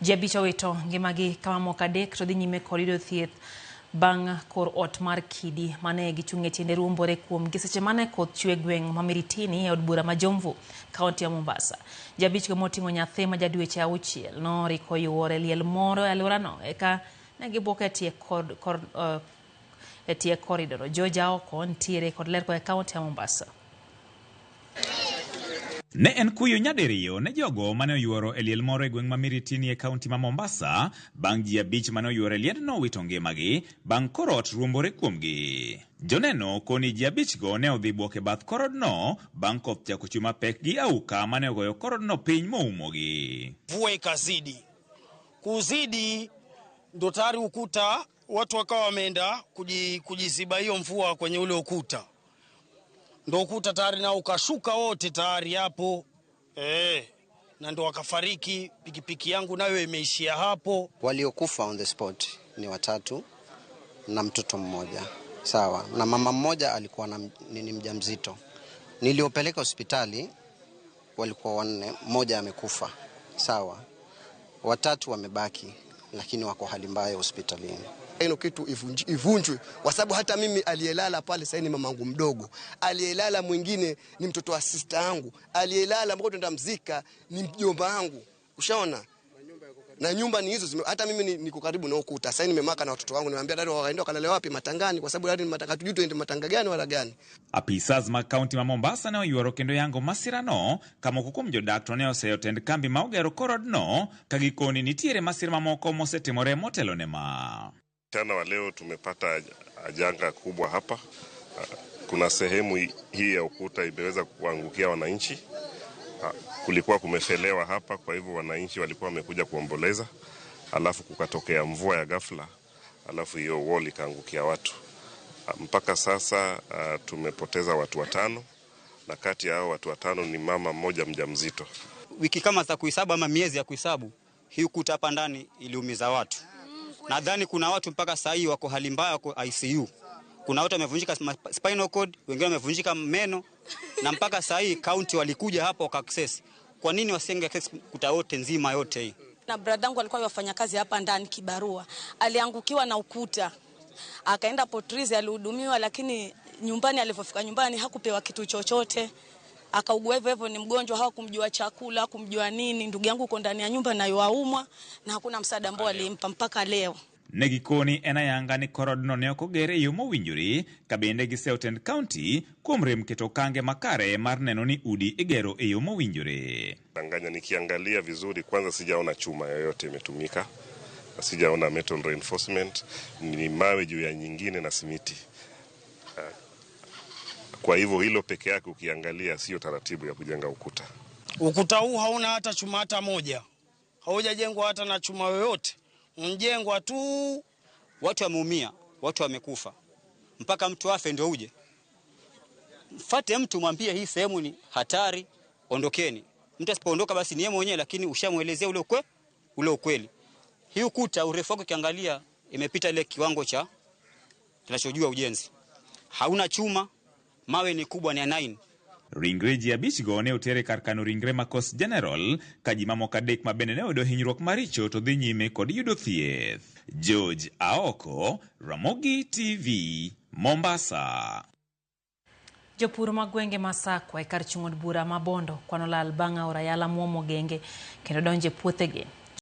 Ji abich owito ngimagi ka mamoko adek to dhi nyime kod yudo thieth bang' kor ot mar kidi mane gichung' e tiende ruombore kuomgi seche mane koth chwe gweng' ma Miritini e od bura ma Jomvu, kaunti ya Mombasa. Ji abichgo moting'o nyathi ma ja dweche auchiel noriko yuore liel moro e alworano eka ne gibuok e tie kor, kor, e tie koridoro. George Aoko nitiere kod ler koa e kaunti ya Mombasa. Ne en kuyo nyadiriyo ne jogo mane oyuoro e liel moro e gweng' ma Miritini e kaunti ma Mombasa bang' ji abich mane oyuoro e liendno wito ngimagi bang' kor ot ruombore kuomgi. Joneno koni ji abichgo ne odhi buok e bath korodno bang' koth chako chwe mapek gi auka mane ogoyo korodno piny moumogi. Mvua ikazidi kuzidi, ndo tayari ukuta watu wakawa wameenda kujiziba hiyo mvua kwenye ule ukuta, ndo ukuta tayari nao ukashuka wote tayari hapo na ndo wakafariki. Pikipiki yangu nayo imeishia hapo. Waliokufa on the spot ni watatu na mtoto mmoja, sawa, na mama mmoja alikuwa na ni mjamzito. Niliopeleka hospitali walikuwa wanne, mmoja amekufa, sawa, watatu wamebaki, lakini wako hali mbaya hospitalini. Hilo kitu ivunjwe, kwa sababu hata mimi aliyelala pale sasa ni mamangu mdogo, aliyelala mwingine ni mtoto wa sister yangu, aliyelala ambao tunaenda mzika ni mjomba wangu, ushaona? Na nyumba ni hizo hata mimi niko karibu na ukuta. Sasa nimemaka na watoto wangu, nimeambia dada waende wakalale wapi matangani, kwa sababu dada ni matanga, hatujui tuende matanga gani wala gani. Apisas mag kaunti ma Mombasa ne oyuoro kendo yango masirano ka moko kuom jodak to ne oseyo tend kambi ma ogero korodno ka gikoni nitiere masira mamoko mosetimore motelo ne ma. Mchana wa leo tumepata janga kubwa hapa. Kuna sehemu hii ya ukuta imeweza kuangukia wananchi. Kulikuwa kumefelewa hapa, kwa hivyo wananchi walikuwa wamekuja kuomboleza, alafu kukatokea mvua ya ghafla, alafu hiyo wall ikaangukia watu. Mpaka sasa tumepoteza watu watano, na kati ya hao watu watano ni mama mmoja mjamzito. Wiki kama za kuhesabu ama miezi ya kuhesabu, hii ukuta hapa ndani iliumiza watu. Nadhani kuna watu mpaka saa hii wako hali mbaya, wako ICU. Kuna watu wamevunjika spinal cord, wengine wamevunjika meno, na mpaka saa hii county walikuja hapo waka access. Kwa nini wasinge access kuta yote nzima yote hii? Na brother yangu alikuwa yafanya kazi hapa ndani kibarua. Aliangukiwa na ukuta. Akaenda Potrizi alihudumiwa, lakini nyumbani alipofika nyumbani hakupewa kitu chochote. Akaugua hivyo hivyo, ni mgonjwa, hawakumjua chakula, hakumjua nini. Ndugu yangu uko ndani ya nyumba na yuaumwa na hakuna msaada ambao alimpa mpaka leo. Ne gikoni en ayanga ni korodno ne ok oger e yo mowinjore ka bende giseyo tend kaunti kuom rem keto okange makare mar neno ni udi igero e yo mowinjore. Danganya, nikiangalia vizuri kwanza sijaona chuma yoyote imetumika, sijaona metal reinforcement, ni mawe juu ya nyingine na simiti. Kwa hivyo hilo peke yake ukiangalia sio taratibu ya kujenga ukuta. Ukuta huu hauna hata chuma hata moja, haujajengwa hata na chuma yoyote, mjengwa tu. Watu wameumia, watu wamekufa, mpaka mtu afe ndio uje mfate mtu mwambie hii sehemu ni hatari, ondokeni. Mtu asipoondoka basi ni yeye mwenyewe, lakini ushamuelezea ule ukweli. Hii ukuta urefu wake ukiangalia imepita ile kiwango cha tunachojua ujenzi. Hauna chuma, mawe ni kubwa, ni ya 9. Ringre ji abichgo ne otere kar kano ringre ma Coast General ka ji mamoko adek ma bende ne oyudo hinyruok maricho to dhi nyime kod yudo thieth. George Aoko, Ramogi TV, Mombasa. Jopur mag gwenge ma Sakwa e kar chung' od bura ma Bondo kwano lal bang' aora Yala muomo genge kendo donjo e puothegi.